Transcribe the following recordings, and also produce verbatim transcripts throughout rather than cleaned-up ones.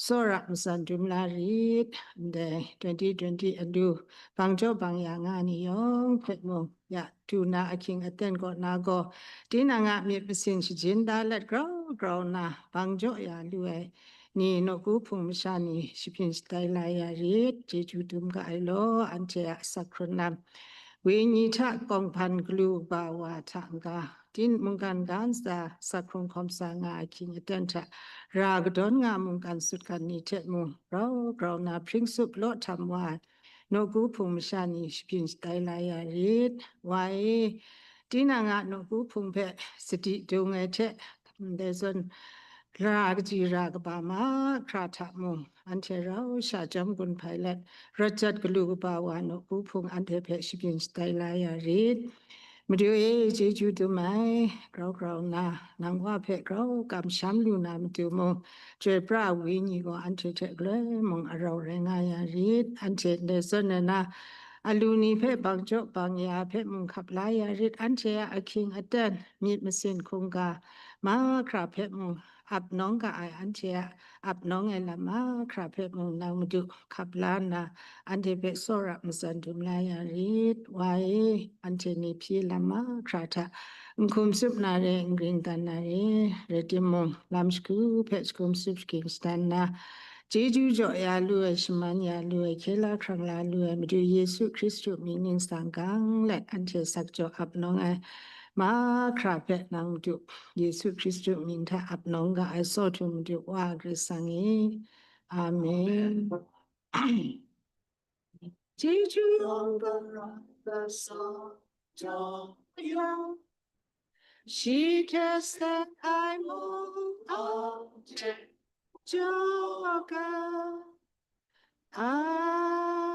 tsawra matsan dum la rit. Ndai twenty twenty alu bang jaw bang ya nga ni yawng hpe mung, ya du na ahkying aten kaw na gaw, tinang a myit masin shajin da let grau grau nna, bang jaw ya lu ai ni, nawku hpung masha ni, shabyin shatai la ya rit. Chyeju dum ga ai law, anhte a asak hkrun lam, wenyi hta kawng hpan galu kaba wa hta n-ga, tin mungkan ga ntsa, asak hkrung hkawm sa nga ahkying aten hta, ra kadawn nga mungkan sutgan ni hte mung, grau grau nna hpring sup law htam wa ai nawku hpung masha ni, shabyin shatai la ya rit. Wa e, tinang a nawku hpung hpe sadi dung ai hte, ndai zawn, ra kaji ra kaba mahkra hta mung, anhte rau sha chyawm gun hpai let, rawt jat galu kaba wa nawku hpung anhte hpe shabyin shatai la ya rit. Madu e, chyeju dum ai, grau grau nna, nang Wa hpe grau kamsham lu na matu mung, Chyoi pra ai wenyi gaw anhte hte galoi mung arau rai nga ya rit. Anhte ndai zawn ai na, alu ni hpe bang jaw bang ya hpe mung hkap la ya rit. Anhte a ahkying aten, myit masin hkungga mahkra hpe mung ap nawng ga ai, anhte a ap nawng ai lam mahkra hpe mung nang Madu hkap la nna, anhte hpe tsawra matsan dum la ya rit. Wa e, anhte ni hpyi lam mahkra hta n hkum tsup na re, n ring dan na re, rai timung, lam shagu hpe shagum tsup shagying shadan nna, chyeju jaw ya lu ai, shaman ya lu ai, hkye la hkrang la lu ai Madu Yesu Hkristu mying ningsang gang let anhte sakjaw ap nawng ai mahkra hpe nang Madu Yesu Hkristu mying hta ap nawng ga ai, tsawhtu Madu Wa Karai Kasang e. Amen. Chyeju Karai Kasang, shi hte seng ai mung hte jaw ga. Amen.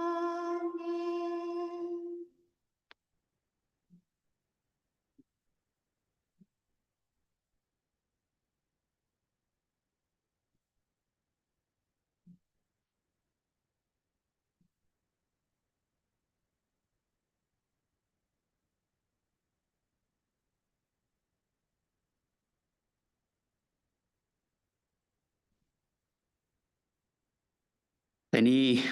Dai ni,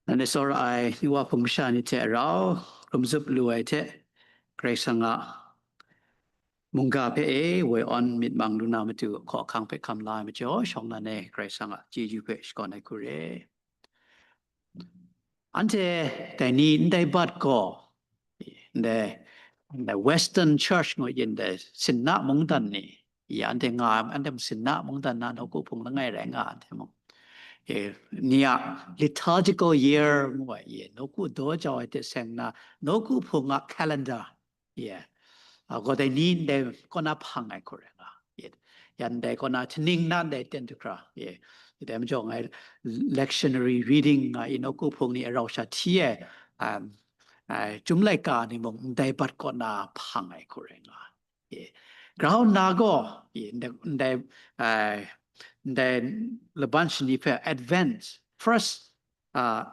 nanhte tsawra ai ni wa hpung masha ni hte rau hkrum zup lu ai hte, Karai Kasang a mungga hpe e woi awn myit mang lu na matu, hkaw ahkang hpe hkam la ai majaw, shawng nnan e Karai Kasang a chyeju hpe shakawn ai hku re. Anhte dai ni ndai bat gaw, ndai, ndai Western Church ngu yin, ndai sinna mungdan ni, ya, anhte nga ai, anhte sinna mungdan na nawku hpung langai rai nga, anhte mung. E, ni a liturgical year ngu ai, ye, nawku daw jau ai hte seng na, nawku hpung a calendar, ye, a, gaw dai ni ndai kaw na hpang ai hku rai nga, ye, yan dai kaw na htaning na ndai ten hkra, ye, dai majaw ngai lectionary reading nga i, nawku hpung ni arau sha hti ai, um, ai, Chyum laika ni mung ndai bat kaw na hpang ai hku rai nga. Ye. Grau nna gaw, ye, ndai, ndai, ai, ndai laban shani hpe Advent, first, uh,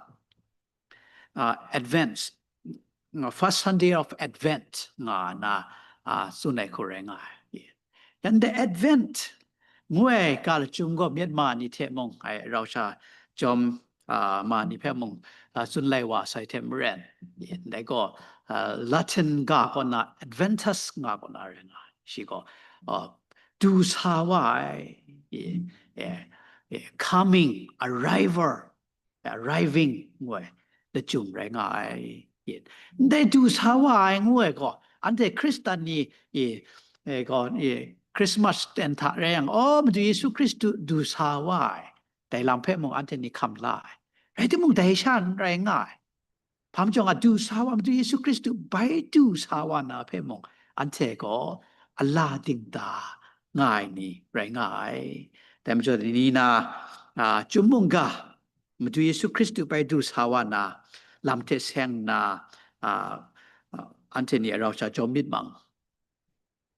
uh, Advent, uh, first Sunday of Advent nga na, uh, tsun ai hku rai nga ai. Ye. Yan ndai Advent ngu ai ga lachyum gaw Myanmar ni hte mung, ai, rau sha chyawm, a, ma ni hpe mung, a, tsun lai wa sai hte maren, ndai gaw, a, Latin ga kaw na Adventus nga kaw na rai nga, shi gaw, a, du sa wa ai, e, e, e, coming, arrival, arriving ngu ai lachyum rai nga ai. Ndai du sa wa ai ngu ai gaw, anhte Hkristan ni, e, e, gaw, e, Christmas ten hta rai yang, aw, Madu Yesu Hkristu du sa wa ai, dai lam hpe mung anhte ni hkam la ai. Rai timung, dai sha n rai nga ai. Hpa majaw nga, du sa wa, Madu Yesu Hkristu bai du sa wa na hpe mung, anhte gaw a la dingda nga ai ni rai nga ai. Dai majaw, ni na, a, Chyum mungga, Madu Yesu Hkristu bai du sa wa na lam hte seng nna, a, a, anhte ni arau sha jawm myit mang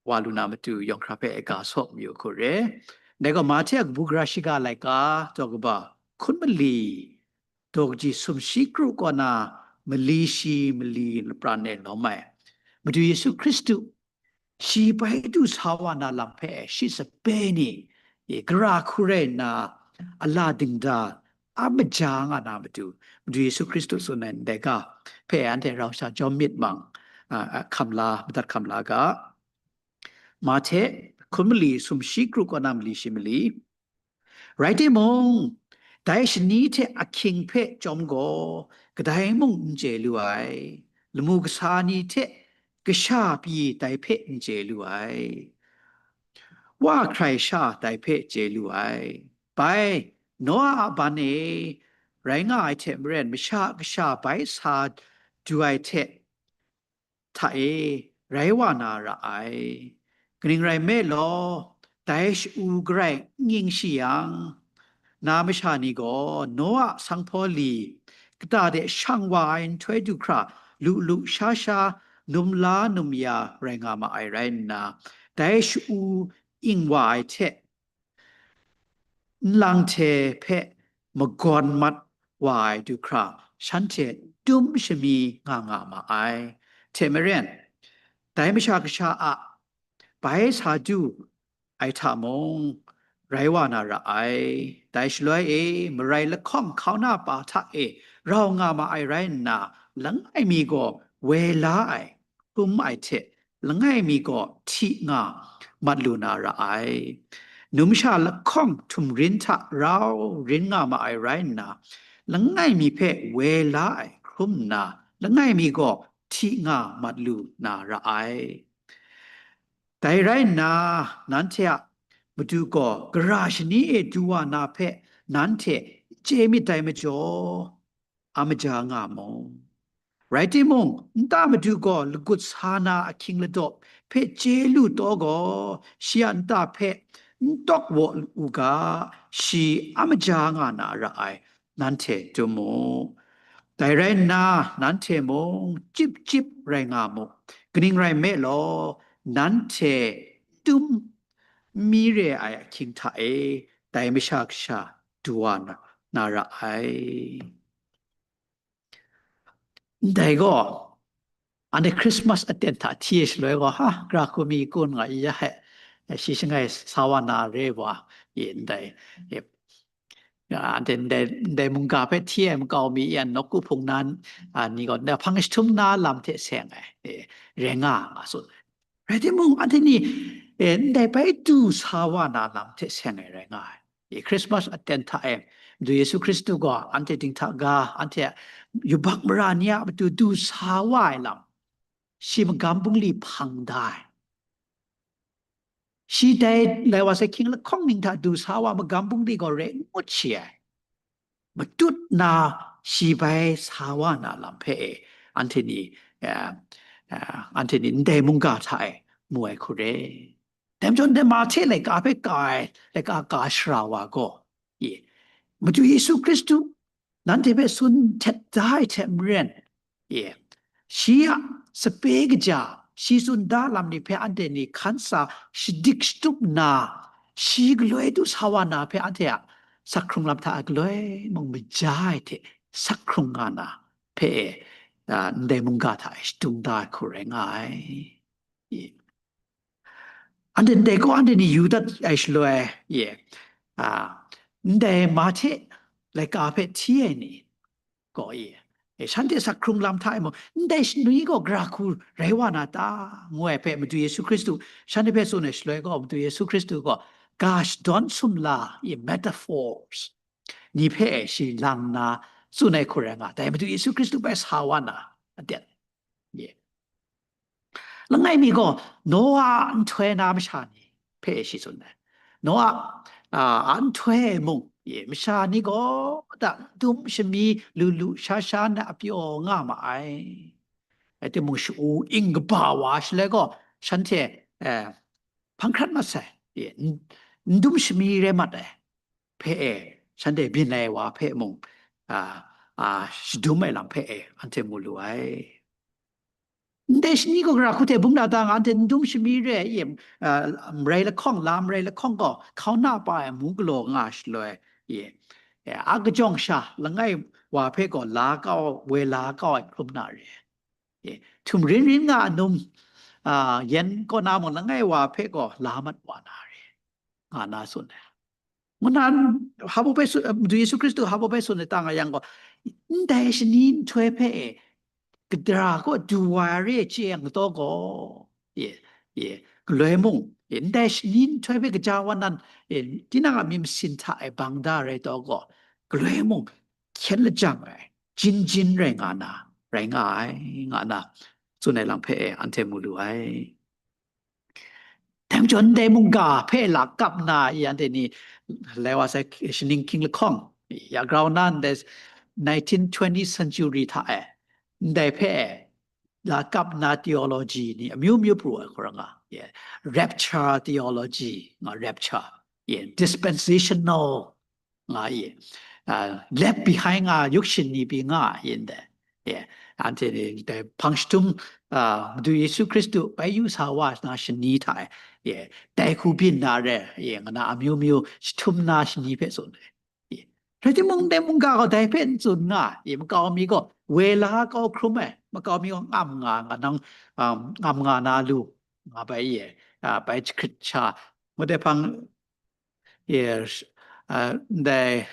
wa lu na matu, yawng hkra hpe ga saw mayu hku re. Dai gaw Mahte a kabu gara shiga laika, daw kaba hkun mali, daw kaji sumshi kru kaw na mali shi mali lapran e lawm ai Madu Yesu Hkristu, shi bai du sa wa na lam hpe shi sape ni, e, gara hku rai nna, a la dingda a maja nga na matu, Madu Yesu Hkristu tsun ai ndai ga hpe anhte rau sha jawm myit mang, a, a, hkam la, madat hkam la ga. Mahte, hkun mali sumshi kru kaw na mali shi mali. Rai timung, dai shani hte ahkying hpe chyawm gaw, kadai mung n chye lu ai, lamu kasa ni hte kasha pyi dai hpe n chye lu ai, wa hkrai sha dai hpe chye lu ai. Bai, Noa a ban e rai nga ai hte maren, masha kasha bai sa du ai hte hta e rai wa na ra ai. Kaning rai nme law, dai sha-u garai n ging shi yang, na masha ni gaw Noa sanghpaw li kata de shang wa ai nhtoi du hkra lu lu sha sha, num la num ya rai nga ma ai rai nna, dai sha-u ing wa ai hte nlang hte hpe magawn mat wa ai du hkra, shanhte dum shami nga nga ma ai. Hte maren, dai masha kasha a bai sa du ai hta mung, rai wa na ra ai. Dai shaloi e, marai lahkawng hkauna pa hta e rau nga ma ai rai nna, langai mi gaw woi la ai, hkrum ai hte, langai mi gaw hti nga mat lu na ra ai. Numsha lahkawng htumrin hta rau rin nga ma ai rai nna, langai mi hpe woi la ai hkrum nna, langai mi gaw hti nga mat lu na ra ai. Dai rai nna, nanhte a Madu gaw gara shani e du wa na hpe nanhte n chye myit dai majaw, a maja nga mu. Rai timung, nta Madu gaw lagut sa na ahkying ladawp hpe chye lu taw gaw, shi a nta hpe n tawk waw u ga, shi a maja nga na ra ai, nanhte dum mu. Dai rai nna, nanhte mung chyip chyip rai nga mu. Kaning rai nme law, nanhte dum n mi re ai ahkying hta e, dai masha kasha du wa na, na ra ai. Ndai gaw, anhte Christmas aten hta hti ai shaloi gaw, ha, gara hku mi kun nga i ya he, shi shangai sa wa na re wa, i ndai, e, anhte ndai, ndai mungga hpe hti ai makau mi yan nawku hpung na, a, ni gaw, ndai hpang jahtum na lam hte seng ai, e, re nga, nga tsun ai. Rai timung, anhte ni, e, ndai bai du sa wa na lam hte seng ai rai nga ai. I Christmas aten hta e, Madu Yesu Hkristu gaw anhte dinghta ga, anhte yubak mara ni a matu du sa wa ai lam, shi magam bungli hpang da ai. Shi dai lai wa sai hkying lahkawng ning hta du sa wa magam bungli gaw re n ngut shi ai. Matut na shi bai sa wa na lam hpe e, anhte ni, eh, eh, anhte ni ndai mungga hta e mu ai hku re. Dai majaw, ndai Mahte laika hpe ka ai, laika ka shara wa gaw, e, Madu Yesu Hkristu nanhte hpe tsun htet da ai hte maren, e, shi a sape kaja, shi tsun da lam ni hpe anhte ni hkan sa shadik shatup nna, shi galoi du sa wa na hpe anhte a sak hkrung lam hta a galoi mung maja ai hte sak hkrung nga na hpe e, a, ndai mungga hta e shadum da ai hku rai nga ai. I. Anhte ndai gaw anhte ni yu dat ai shaloi, ye, a, ndai Mahte laika hpe hti ai ni gaw, ye, e, shanhte sak hkrung lam hta e mung, ndai shani gaw gara hku rai wa na ta, ngu ai hpe Madu Yesu Hkristu shanhte hpe tsun ai shaloi gaw, Madu Yesu Hkristu gaw ga shadawn sumla, ye, metaphors, ni hpe shi lang nna tsun ai hku rai nga, dai Madu Yesu Hkristu bai sa wa na aten. Ye. Langai mi gaw, Noa a nhtoi na masha ni hpe shi tsun ai. Noa, a, a nhtoi e mung, ye, masha ni gaw da dum shami lu lu sha sha na a pyaw nga ma ai. Rai timung, sha-u ing kaba wa shaloi gaw, shanhte, eh, hpang hkrat mat sai, ye, n-, n dum shami re mat ai hpe e, shanhte byin ai wa hpe mung, a, a, shadum ai lam hpe e, anhte mu lu ai. Ndai shani gaw gara hku hte bungla ta nga, anhte n dum shami re ai, a, marai lahkawng, la marai lahkawng gaw hkauna pa e mu galaw nga shaloi, ye, e, a kajawng sha langai wa hpe gaw la kau, woi la kau ai hkrum na re. E, htum rin rin nga num, a, yen kaw na mung langai wa hpe gaw la mat wa na re, nga na tsun ai. Ngu na, hpa baw bai tsun, Madu Yesu Hkristu hpa baw bai tsun ai ta nga yang gaw, ndai shani nhtoi hpe e, kadara kaw du wa ai re chye yang kataw gaw, ye, ye, galoi mung, ye, ndai shani nhtoi hpe kaja wa nan, ye, tinang a myit masin hta e bang da rai taw gaw, galoi mung hkyen lajang ai, jin jin rai nga na, rai nga ai, nga na, tsun ai lam hpe e anhte mu lu ai. Dai majaw, ndai mungga hpe la kap na, i anhte ni, lai wa sai, shaning hkying lahkawng, ya grau na ndai nineteen, twentieth century hta e, ndai hpe la kap na theology ni amyu myu pru ai hkawra nga, ye, rapture theology, nga rapture, ye, dispensational nga ye, ah, left behind nga yuk shin ni pyi nga yin dai. Ye, anhte ni dai hpang jahtum, ah, Madu Yesu Hkristu bai yu sa wa na shani hta e, ye, dai hku byin na re, ye, nga na amyu myu jahtum na shani hpe tsun ai. Ye. Rai timung, dai mungga gaw dai hpe n tsun nga, ye, makau mi gaw woi la kau hkrum ai, makau mi gaw ngam nga, nga nang, um, ngam nga na lu, nga bai ye, ah, bai jahkrit sha, ngut ai hpang, ye, ah, ndai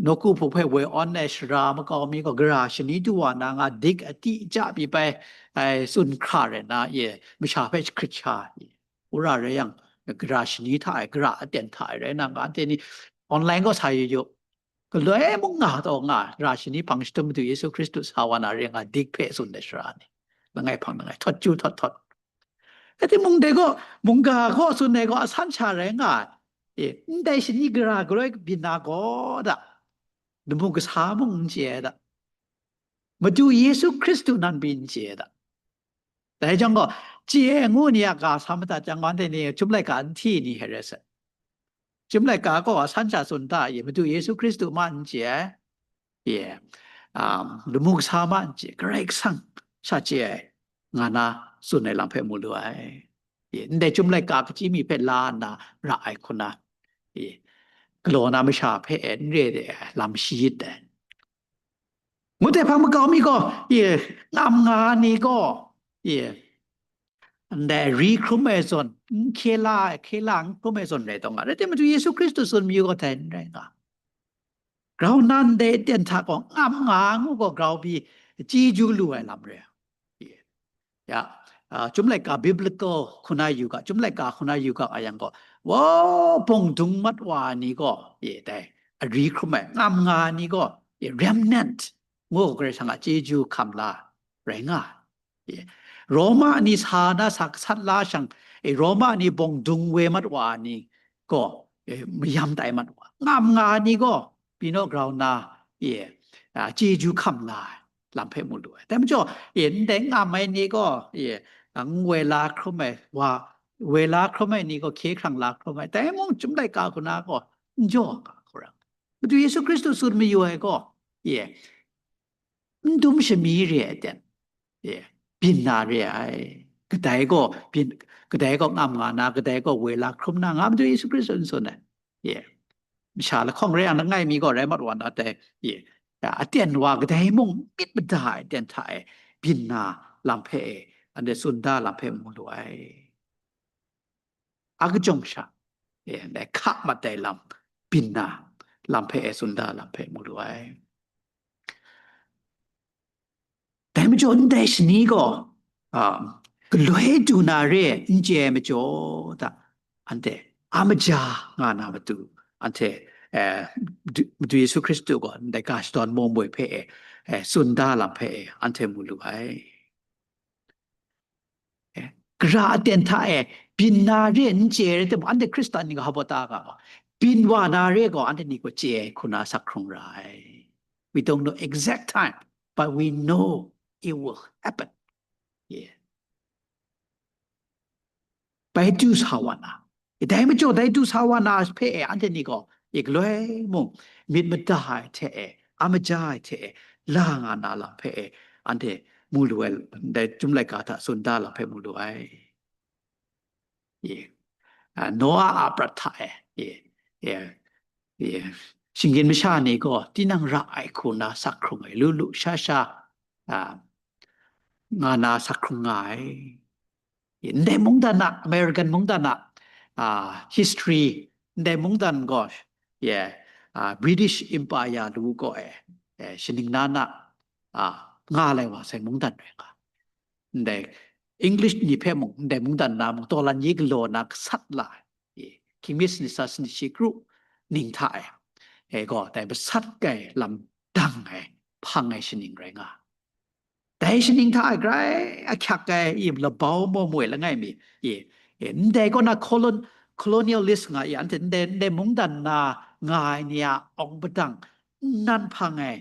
nawku hpung hpe woi awn ai sara makau mi gaw gara shani du wa na nga dik a ti ja pyi bai ai tsun hkra rai na, ye, masha hpe jahkrit sha, ye, wora rai yang, gara shani hta e, gara aten hta e rai na nga, anhte ni online gaw sa yu yu. Galoi mung nga taw nga, gara shani hpang jahtum Madu Yesu Hkristu sa wa na re nga dik hpe tsun ai sara ni, langai hpang langai, htot chyu htot htot. Rai timung, dai gaw, mungga gaw tsun ai gaw asan sha rai nga ai. E, ndai shani gara galoi byin na gaw da, lamu kasa mung n chye ai da, Madu Yesu Hkristu nan pyi n chye ai da. Dai jang gaw, chye ai ngu ni a ga sa madat jang gaw, anhte ni chyum laika n hti ni hte rai sai. Chyum laika gaw asan sha tsun ta, ye, Madu Yesu Hkristu ma n chye ai, ye, um, lamu kasa ma n chye, Karai Kasang sha chye ai, nga na tsun ai lam hpe mu lu ai. Ye, ndai chyum laika kachyi mi hpe la nna ra ai hku na, ye, galaw na masha hpe e n re de ai lam shayit ai. Ngut ai hpang makau mi gaw, ye, ngam nga ni gaw, ye, ndai ri hkrum ai zawn, n hkye la, hkye la n hkrum ai zawn rai taw nga. Rai timung, Madu Yesu Hkristu tsun mayu gaw dai n rai nga. Grau na ndai aten hta gaw ngam nga ngu gaw grau pyi chyeju lu ai lam re ai. Ya, ah, chyum laika, biblical hku na yu ga, chyum laika hku na yu ga a yang gaw, wa, bawng dung mat wa ai ni gaw, ye, dai, ari hkrum ai, ngam nga ai ni gaw, ye, remnant, ngu gaw Karai Kasang a chyeju hkam la rai nga ai. Ye, Roma ni sa na sa gasat la shang, e, Roma ni bawng dung woi mat wa ai ni gaw, e, mayam tai mat wa, ngam nga ai ni gaw, pyi naw grau na, ye, a, chyeju hkam la ai lam hpe mu lu ai. Dai majaw, e, ndai ngam ai ni gaw, e, a, n woi la hkrum ai wa, woi la hkrum ai ni gaw hkye hkrang la hkrum ai. Dai mung chyum laika hku na gaw n jaw nga hku rai. Madu Yesu Hkristu tsun mayu ai gaw, e, n dum shami re ai ten, e, byin na re ai. Kadai gaw byin, kadai gaw ngam nga na, kadai gaw woi la hkrum na nga, Madu Yesu Hkristu n tsun ai. Ye, masha lahkawng rai yang, langai mi gaw rai mat wa na dai, ye, ya, aten wa kadai mung myit mada ai aten hta e byin na lam hpe e, anhte tsun da lam hpe mu lu ai. A kajawng sha, ye, dai hka mat ai lam byin na lam hpe e tsun da lam hpe mu lu ai. Dai majaw ndai shani gaw, a, galoi du na re n chye ai majaw hta, anhte a maja nga na matu, anhte, eh, Madu, Madu Yesu Hkristu gaw ndai ga shadawn maw moi hpe e, eh, tsun da lam hpe e, anhte mu lu ai. Eh, gara aten hta e byin na re n chye ai rai timung, anhte Hkristan ni gaw hpa baw ta ga gaw, byin wa na re gaw, anhte ni gaw chye ai hku na sak hkrung ra ai. We don't know exact time, but we know it will happen. Yeah. Bai du sa wa na, dai majaw dai du sa wa na hpe e, anhte ni gaw, ye, galoi mung myit mada ai hte e, a maja ai hte e, la nga na lam hpe e, anhte mu lu ai, dai Chyum Laika hta tsun da lam hpe mu lu ai. Ye. A, Noa a prat hta e, ye, ye, ye, shinggyim masha ni gaw tinang ra ai hku na sak hkrung ai, lu lu sha sha, a, nga na sak hkrung nga ai. Ndai mungdan a, American mungdan a, a, history, ndai mungdan gaw, ye, a, British Empire lu gaw e, e, shaning na na, a, nga lai wa sai mungdan rai nga. Ndai English ni hpe mung, ndai mungdan na mung, tawlan yi galaw na gasat la ai, e, hkying mi sanit sa sanit shi kru ning hta e, e gaw, dai masat kai lam dang ai, hpang ai shaning rai nga. Dai shaning hta e grai ahkyak ai, i labau maw moi langai mi, i, i, ndai kaw na colon-, colonialist nga i, anhte ndai, ndai mungdan na nga ai ni a awng padang nnan hpang ai,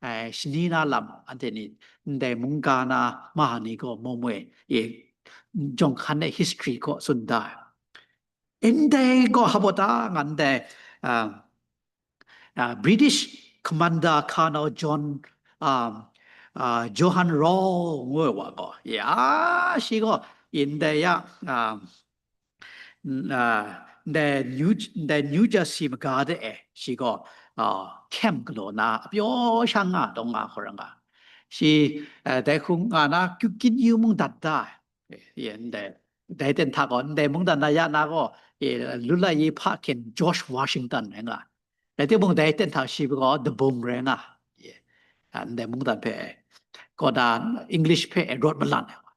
ai, shani na lam, anhte ni ndai mungga na ma ni gaw maw moi, i, jawng hkan ai history kaw tsun da ai. Ndai gaw hpa baw ta nga ndai, ah, ah, British Commander Colonel John, um, ah, Johan Rawl ngu ai wa gaw, ya, shi gaw ndai ya, um, n-, ah, ndai New, ndai New Jersey maga de e, shi gaw, ah, hkyem galaw na, apyaw sha nga taw nga hkau ra nga. Shi, eh, dai hku nga na, kyu-, kyin yu mung dat da ai. Eh, ye, ndai, dai ten hta gaw, ndai mungdan na ya na gaw, eh, lu la yi hpa hkyen George Washington rai nga. Rai timung, dai ten hta shi gaw dabung rai nga. Ye. A, ndai mungdan hpe, kaw da English hpe rawt malan ai wa.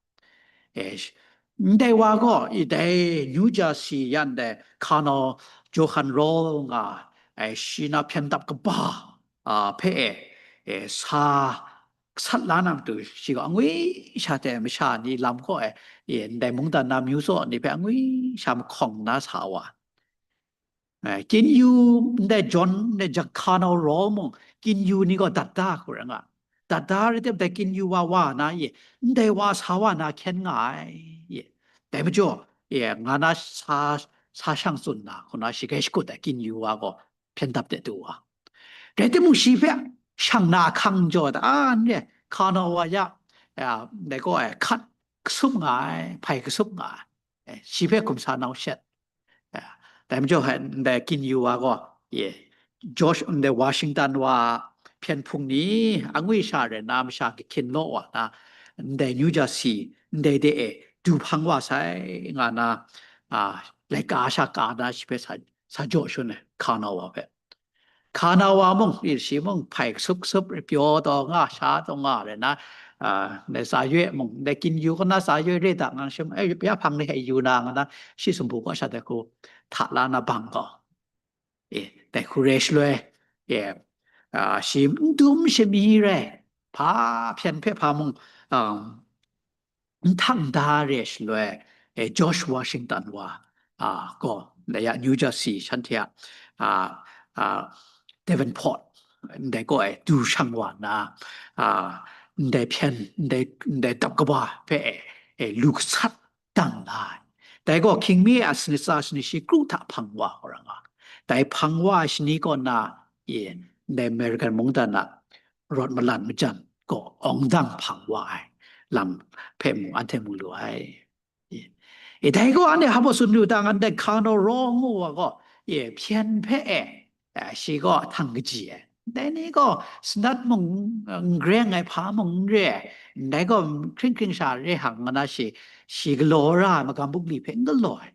Eh, sh-, ndai wa gaw, i dai New Jersey yan dai Colonel Johan Rawl nga, eh, shi na hpyen dap kaba, a, hpe e, e, sa sat la na matu, shi gaw angwi sha hte masha ni lam kaw e, e, ndai mungdan na myu tsaw ni hpe angwi sha mahkawng na sa wa. Eh, kyin yu ndai John, ndai Jakano Rawl mung, kyin yu ni gaw dat da hku rai nga. Dat da rai tim, dai kyin yu wa wa na ye, ndai wa sa wa na hkyen nga ai ye. Dai majaw, ye, nga na sa, sa shang tsun na, hku na shi gai shakut ai kyin yu wa gaw hpyen dap de du wa. Rai timung, shi hpe shang na ahkang jaw da, a, n re, hka na wa ya, ya, dai gaw ai, hkat kasup nga ai, hpai kasup nga ai, eh, shi hpe hkum sa nau shet. Ya, dai majaw, hai, ndai kyin yu wa gaw, ye, George, ndai Washington wa hpyen hpung ni, angwi sha rai na, masha kahkyin law wa na, ndai New Jersey, ndai de e, du hpang wa sai, nga na, a, laika sha ka na, shi hpe sa, sa jaw shun ai, hka na wa hpe. Hka na wa mung, i shi mung, hpai kasup kasup, pyaw taw nga, sha taw nga rai na, a, ndai sa yoi mung, ndai kyin yu kaw na sa yoi re da nga shim, e, ya hpang ni hkai yu na, nga na, shi sumpu kaw sha dai hku hta la na bang gaw. E, dai hku re shaloi, e, a, shi n dum shami rai, hpa hpyen hpe hpa mung, um, n htang da re shaloi, e, George Washington wa, a, gaw, dai ya New Jersey shanhte a, a, a, Davenport, ndai gaw e du shang wa na, a, ndai hpyen, ndai, ndai dap kaba hpe e, e, lu gasat dang la ai. Dai gaw hkying mi a sanit sa sanit shi kru hta hpang wa hkau ra nga. Dai hpang wa ai shani kaw na, e, ndai American mungdan a rawt malan majan gaw awng dang hpang wa ai lam hpe mung anhte mu lu ai. E, e, dai gaw anhte hpa baw tsun lu ta, ngan dai Colonel Rawl ngu wa gaw, e, hpyen hpe e, e, shi gaw htan kaji ai. Dai ni gaw sanat mung, e, n gareng ai hpa mung n re ai. Ndai gaw hkring hkring sha re hang nga na shi, shi galaw ra ai magam bungli hpe n galaw ai.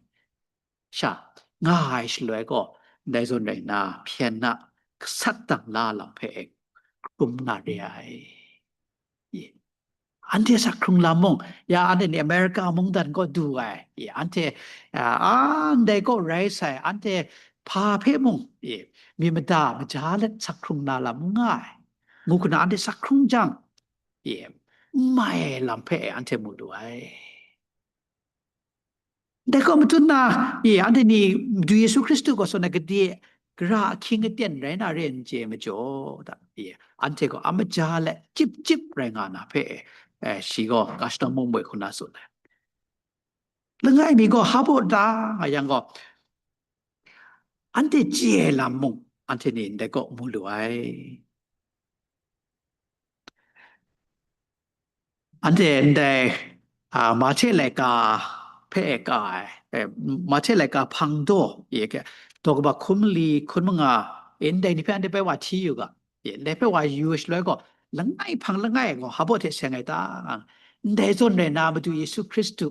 Sha, nga ai shaloi gaw, ndai zawn rai nna, hpyen na gasat dang la lam hpe e hkrum na re ai. Ye. Anhte sak hkrung lam mung, ya anhte ni America mungdan kaw du ai, ye, anhte, a, a, ndai kaw rai sai, anhte hpa hpe mung, ye, myit mada maja let sak hkrung na lam n nga ai, ngu hku na anhte sak hkrung jang, ye, n mai ai lam hpe anhte mu lu ai. Dai gaw matut na, e, anhte ni Madu Yesu Hkristu gaw saw na gade, gara ahkying aten rai na re n chye majaw, da, e, anhte gaw a maja let chyip chyip rai nga na hpe, e, shi gaw Gashna mung moi hku na tsun ai. Langai mi gaw hpa baw da nga yang gaw, anhte chye ai lam mung, anhte ni ndai kaw mu lu ai. Anhte ndai, a, Mahte laika hpe e ka ai, e, Mahte laika hpang daw, e, ke, daw kaba hkum li, hkun manga, e, ndai ni hpe anhte bai wa hti yu ga, e, ndai hpe wa yu shaloi gaw, langai hpang langai gaw, hpa baw hte seng ai ta? Ndai zawn rai na, Madu Yesu Hkristu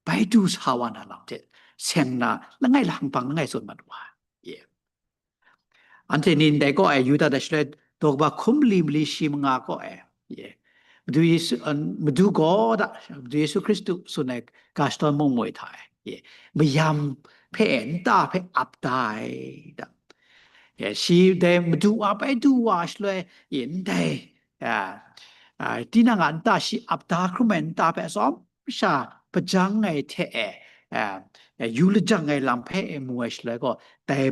bai du sa wa na lam hte seng na, langai lahkang hpang langai tsun mat wa ai. Anhte ni ndai kaw e, Yuda da shaloi daw kaba hkum li mali shi manga kaw e, ye, Madu Yesu, uh, Madu gaw da, Madu Yesu Hkristu tsun ai ga shadawn mung moi hta e, ye, mayam hpe nta hpe ap da ai da. Ye, shi dai Madu wa bai du wa shaloi, ye, ndai, a, a, tinang a nta shi ap da hkrum ai nta hpe atsawm sha hpajang ai hte e, a, yu lajang ai lam hpe e mu ai shaloi gaw, dai,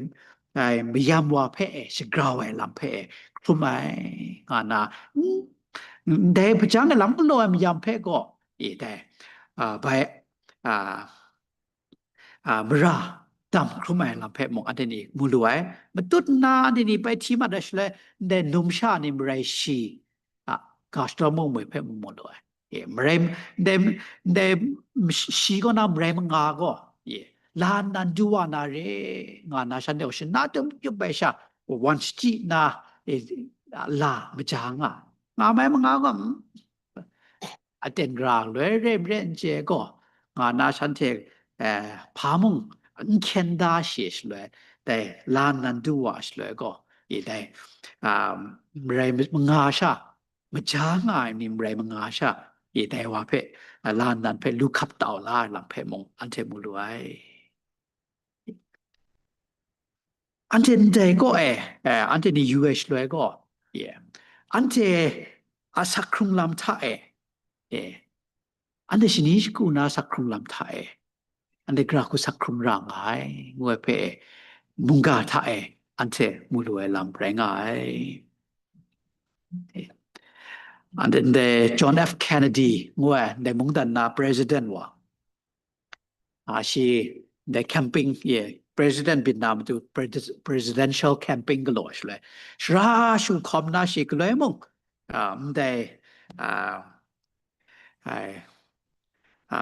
dai mayam wa hpe e shagrau ai lam hpe e hkrum ai, nga na, mm, dai hpajang ai lam galaw ai mayam hpe gaw, e dai, a, bai, a, a, mara dam hkrum ai lam hpe mung anhte ni mu lu ai. Matut nna anhte ni bai hti mat ai shaloi, ndai numsha ni marai shi a ga shadawn mung moi hpe mu mu lu ai. E, marai, ndai, ndai shi kaw na marai manga gaw, e, la nnan du wa na re, nga na shanhte gaw shana tum yup ai sha, wan shachyi nna, e, la maja nga, nga mai manga gaw, mm, aten ra loi re n re n chye gaw, nga na shanhte, eh, hpa mung n hkyen da shi shaloi, dai la nnan du wa shaloi gaw, i dai, um, marai manga sha, maja nga ai ni marai manga sha, i dai wa hpe, la nnan hpe lu hkap tau la ai lam hpe mung anhte mu lu ai. Anhte ndai kaw e, eh, anhte ni yu ai shaloi gaw, ye, anhte a sak hkrung lam hta e, ye, anhte shani shagu na sak hkrung lam hta e, anhte gara hku sak hkrung ra nga ai, ngu ai hpe, mungga hta e anhte mu lu ai lam rai nga ai. Anhte ndai John F Kennedy ngu ai, ndai mungdan na president wa, a, shi ndai camping, ye, president byin na matu pres-, presidential camping galaw shaloi, shara shu hkawm na shi galoi mung, a, ndai, a, ai, a,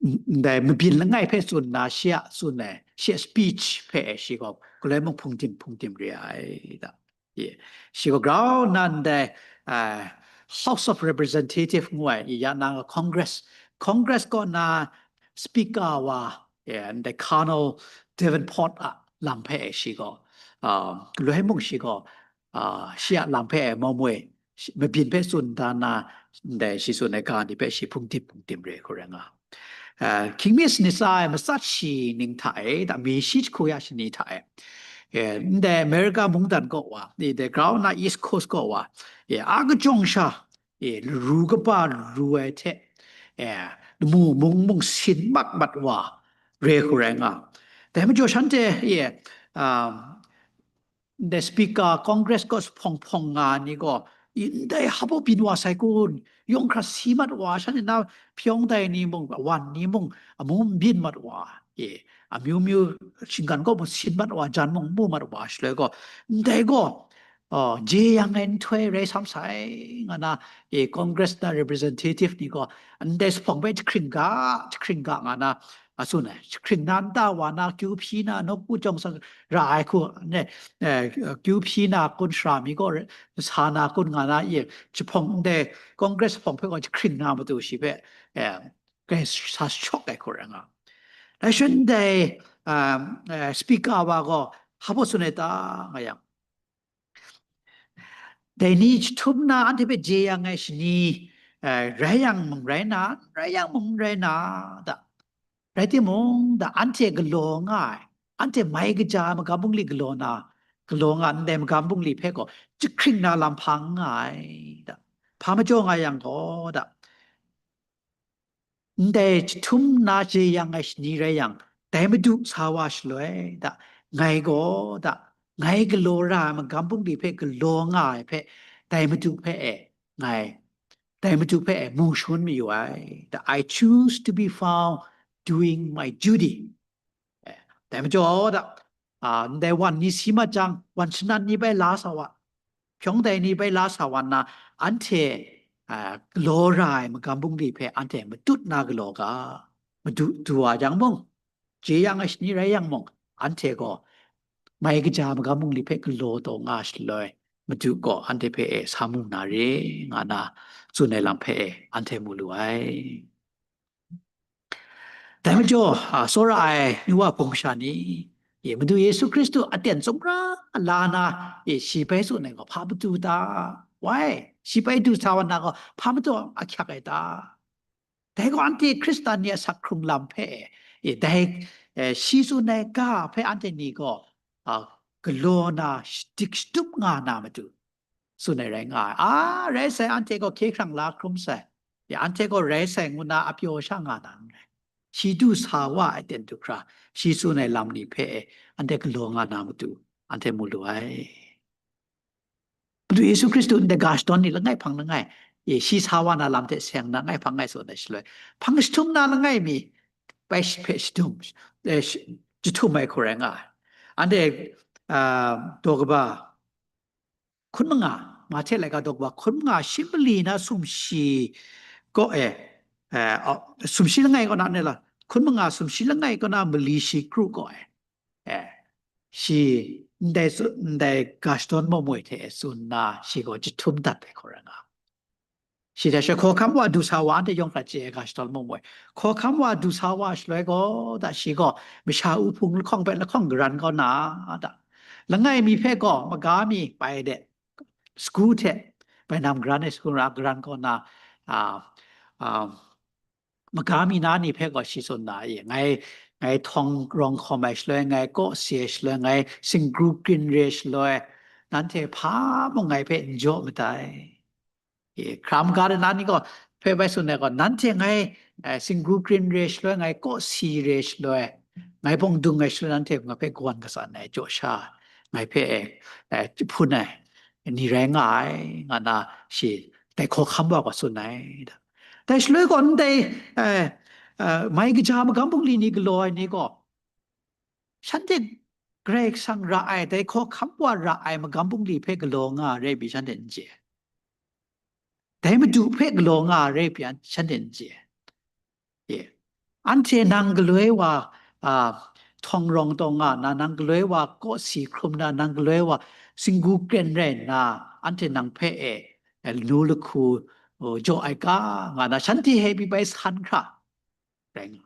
ndai mabyin langai hpe tsun na, shi a tsun ai, shi a speech hpe shi gaw galoi mung hpungdim hpungdim re ai da. Ye, shi gaw grau nnan dai, ah, House of Representative ngu ai, ya nang Congress, Congress kaw na Speaker wa, ye, ndai Colonel Davenport a lam hpe shi gaw, ah, galoi mung shi gaw, ah, shi a lam hpe mawmwe, shi, mabyin hpe tsun da na, ndai shi tsun ai ga ni hpe shi hpungdim hpungdim re hku rai nga. Ah, King Miss ni tsa ai matsat shi ning hta e, da mi shi jahku ya shani hta e, e, ndai America mungdan kaw wa, ni dai grau na East Coast kaw wa, e, a kajawng sha, e, laru kaba ru ai hte, e, lamu mung mung sin mat mat wa re hku rai nga. Dai majaw shanhte, e, um, ndai Speaker, Congress kaw hpawng hpawng nga ni gaw, i, ndai hpa byin wa sai kun, yawng hkra si mat wa, shanhte na hpyawng dai ni mung, wan ni mung, amu n byin mat wa, e, amyu myu shinggan kaw mung sin mat wa, jan mung mu mat wa, shaloi gaw, ndai gaw, uh, jeyang ai nhtoi rai sam sai, nga na, e, Congress na representative ni gaw, ndai jahpawng hpe jahkring ga, jahkring ga, nga na, a tsun ai, jahkring na nta wa na, kyu hpyi na, nawku jawng sa ra ai hku, ne, eh, kyu hpyi na kun, sara mi gaw sa na kun, nga na, ye, jahpawng ndai, Congress jahpawng hpe gaw jahkring na matu shi hpe, eh, grai sa shawk ai hku rai nga. Dai shin dai, um, eh, Speaker wa gaw hpa tsun ai ta, nga yang, dai ni jahtum na anhte hpe jeyang ai shani, eh, rai yang mung rai na, n rai yang mung n rai na, da. Rai timung, da, anhte galaw nga ai, anhte mai kaja ai magam bungli galaw na, galaw nga ndai magam bungli hpe gaw jahkring na lam hpa n nga ai, da. Hpa majaw nga yang gaw, da, ndai jahtum na jeyang ai shani rai yang, dai Madu sa wa shaloi, da, ngai gaw, da, ngai galaw ra ai magam bungli hpe galaw nga ai hpe, dai Madu hpe e, ngai, dai Madu hpe e mu shangun mayu ai, da, I choose to be found doing my duty. Eh, dai majaw, da, a, ndai wan ni si mat jang, wan shanan ni bai la sa wa, hpyawng dai ni bai la sa wa nna, anhte, a, galaw ra ai magam bungli hpe anhte matut na galaw ga, Madu du wa yang mung, jeyang ai shani rai yang mung, anhte gaw mai kaja ai magam bungli hpe galaw taw nga shaloi, Madu gaw anhte hpe e sa mu na re, nga na tsun ai lam hpe e anhte mu lu ai. Dai majaw, a, tsawra ai nu wa hpung masha ni, E, Madu Yesu Hkristu aten tsawmra la na, e, shi bai tsun ai gaw hpa matu ta? Wai, shi bai du sa wa na gaw hpa matu ahkyak ai ta? Dai gaw anhte Hkristan ni a sak hkrung lam hpe, e, dai, e, shi tsun ai ga hpe anhte ni gaw, a, galaw na, shadik shatup nga na matu tsun ai rai nga ai. A, rai sai, anhte gaw hkye hkrang la hkrum sai. Ya, anhte gaw rai sai ngu na apyaw sha nga na n rai. Shi du sa wa ai ten du hkra, shi tsun ai lam ni hpe anhte galaw nga na matu, anhte mu lu ai. Madu Yesu Hkristu ndai ga shadawn ni langai hpang langai, e, shi sa wa na lam hte seng na ngai hpang ngai tsun ai shaloi, hpang jahtum na langai mi, bai shi hpe shadum, e, sh-, jahtum ai hku rai nga ai. Anhte, a, daw kaba hkun manga, Mahte laika daw kaba hkun manga shi mali na sumshi kaw e, e, a, sumshi langai kaw na ne la, hkun manga sumshi langai kaw na mali shi kru kaw e, e, shi ndai tsu-, ndai ga shadawn mamoi hte tsun na shi gaw jahtum dat ai hku rai nga. Shi hta she hkawhkam wa du sa wa anhte yawng hkra chye ai ga shadawn mamoi. Hkawhkam wa du sa wa shaloi gaw, da shi gaw masha u hpung lahkawng hpe lahkawng garan kau na, da. Langai mi hpe gaw maga mi pai de, sagu hte bai nam garan ai sagu ra garan kau na, a, a, maga mi na ni hpe gaw shi tsun na, e, ngai, ngai htawng rawng hkawm ai shaloi, ngai kawsi ai shaloi, ngai singgu krin re shaloi, nanhte hpa mung ngai hpe n jaw madai. E, hkra maga de na ni gaw hpe bai tsun ai gaw, nanhte ngai, e, singgu krin re shaloi, ngai kawsi re shaloi, ngai bawng dung ai shaloi, nanhte ngai hpe kawan katsan ai jaw sha, ngai hpe, e, e, jahpun ai ni rai nga ai, nga na shi dai hkawhkam wa gaw tsun ai. Dai shaloi gaw ndai, e, e, mai kaja magam bungli ni galaw ai ni gaw, shanhte Karai Kasang ra ai, dai hkawhkam wa ra ai magam bungli hpe galaw nga ai rai pyi shanhte n chye. Dai Madu hpe galaw nga ai rai pyi shanhte n chye. Ye. Anhte nang galoi wa, a, htawng rawng taw nga nna, nang galoi wa kawsi hkrum na, nang galoi wa singgu kren rai nna, anhte nang hpe e, e, lanu lahku, o, jaw ai ga, nga na, shanhte hpe pyi bai san hkra rai nga.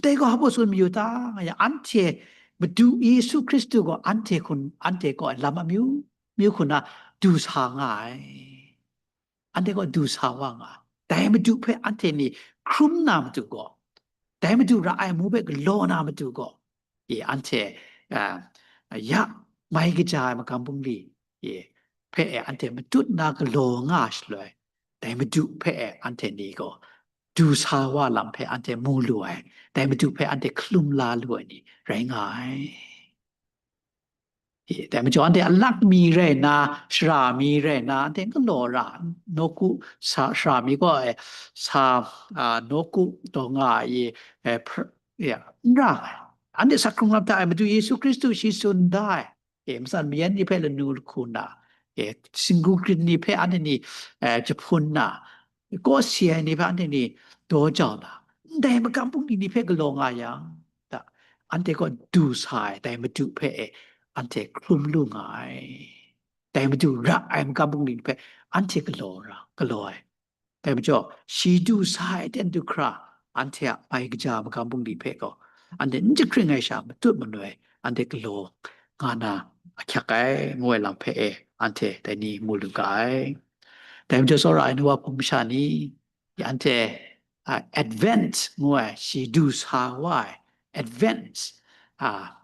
Dai gaw hpa tsun mayu ta, nga yang, anhte Madu Yesu Hkristu gaw anhte hkun, anhte kaw lam amyu myu hku na du sa nga ai. Anhte gaw du sa wa nga ai. Dai Madu hpe anhte ni hkrum na matu gaw, dai Madu ra ai amu hpe galaw na matu gaw, e, anhte, a, ya mai kaja ai magam bungli, e, hpe e anhte matut na galaw nga shaloi, dai Madu hpe e anhte ni gaw du sa wa lam hpe anhte mu lu ai, dai Madu hpe anhte hkalum la lu ai ni rai nga ai. E, dai majaw anhte alak mi rai nna, shara mi rai nna, anhte n galaw ra, nawku sa, shara mi gaw, e, sa, a, nawku taw nga ai, e, pr-, ya, n ra ai. Anhte sak hkrung lam hta e Madu Yesu Hkristu shi tsun da ai. E, matsan mayan ni hpe lanu lahku nna, e, singgu krin ni hpe anhte ni, e, jahpun nna, kawsi ai ni hpe anhte ni daw jau nna, ndai magam bungli ni hpe galaw nga yang, da, anhte kaw du sa ai dai Madu hpe e anhte hkrum lu nga ai. Dai Madu ra ai magam bungli ni hpe anhte galaw ra, galaw ai. Dai majaw, shi du sa ai ten du hkra, anhte a mai kaja magam bungli hpe gaw, anhte n jahkring ai sha matut manoi, anhte galaw nga na ahkyak ai, ngu ai lam hpe e, anhte dai ni mu lu ga ai. Dai majaw, tsawra ai nu wa hpung masha ni, ya anhte, a, Advent ngu ai, shi du sa wa ai, Advent, a,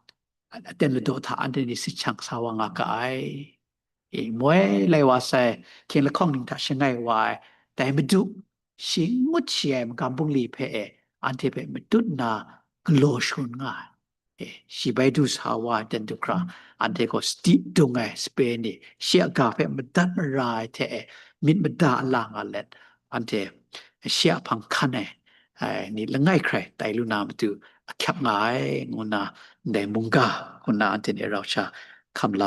aten ladaw hta anhte ni si jahkring sa wa nga ga ai. E, moi lai wa sai, hkying lahkawng ning hta shangai wa ai, dai Madu, shi ngut shi ai magam bungli hpe e, anhte hpe matut nna galaw shangun nga ai. E, shi bai du sa wa ai ten du hkra, anhte gaw sadi dung ai sape ni, shi a ga hpe madat mara ai hte e, myit mada a la nga let, anhte shi a hpang hkan ai, ai ni langai hkrai tai lu na matu ahkyak nga ai, ngu nna ndai mungga hku nna anhte ni rau sha hkam la